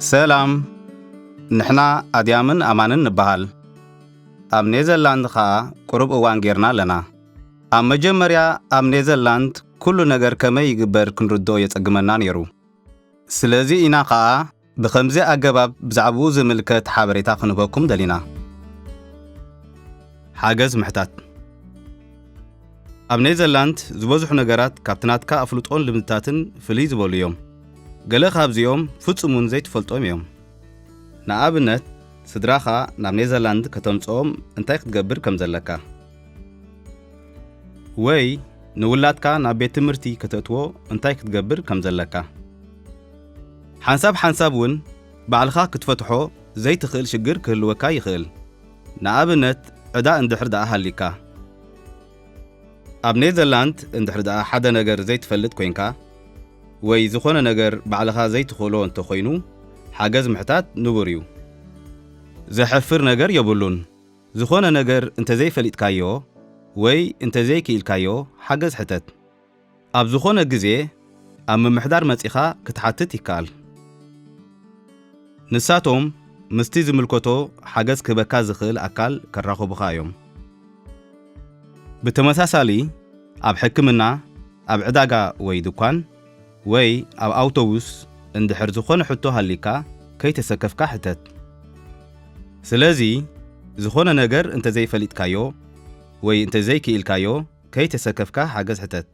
ሰላም፣ ንሕና ኣድያምን ኣማንን ንበሃል። ኣብ ኔዘርላንድ ኸኣ ቁሩብ እዋን ጌርና ኣለና። ኣብ መጀመርያ ኣብ ኔዘርላንድ ኩሉ ነገር ከመይ ይግበር ክንርድኦ የጸግመና ነይሩ። ስለዚ ኢና ኸኣ ብኸምዚ ኣገባብ ብዛዕባኡ ዝምልከት ሓበሬታ ክንህበኩም ደሊና። ሓገዝ ምሕታት። ኣብ ኔዘርላንድ ዝበዝሑ ነገራት ካብቲ ናትካ ኣፍልጦን ልምድታትን ፍልይ ዝበሉ እዮም። ገለ ካብዚኦም ፍጹም እውን ዘይትፈልጦም እዮም። ንኣብነት፣ ስድራኻ ናብ ኔዘርላንድ ከተምጽኦም እንታይ ክትገብር ከም ዘለካ፣ ወይ ንውላድካ ናብ ቤት ትምህርቲ ከተእትዎ እንታይ ክትገብር ከም ዘለካ። ሓንሳብ ሓንሳብ እውን ባዕልኻ ክትፈትሖ ዘይትኽእል ሽግር ክህልወካ ይኽእል። ንኣብነት፣ ዕዳ እንድሕር ደኣ ሃሊካ። ኣብ ኔዘርላንድ እንድሕር ደኣ ሓደ ነገር ዘይትፈልጥ ኮይንካ፣ ወይ ዝኾነ ነገር ባዕልኻ ዘይትኽእሎ እንተኾይኑ፣ ሓገዝ ምሕታት ንቡር እዩ። ዘሕፍር ነገር የብሉን። ዝኾነ ነገር እንተዘይፈሊጥካዮ ወይ እንተዘይክኢልካዮ፣ ሓገዝ ሕተት። ኣብ ዝኾነ ግዜ ኣብ ምምሕዳር መጺኻ ክትሓትት ይከኣል። ንሳቶም ምስቲ ዝምልከቶ ሓገዝ ክህበካ ዝኽእል ኣካል ከራኽቡኻ እዮም። ብተመሳሳሊ፣ ኣብ ሕክምና፣ ኣብ ዕዳጋ ወይ ድኳን፣ ወይ ኣብ ኣውቶቡስ እንድሕር ዝኾነ ሕቶ ሃሊካ፣ ከይተሰከፍካ ሕተት። ስለዚ፣ ዝኾነ ነገር እንተዘይፈሊጥካዮ ወይ እንተዘይክኢልካዮ፣ ከይተሰከፍካ ሓገዝ ሕተት።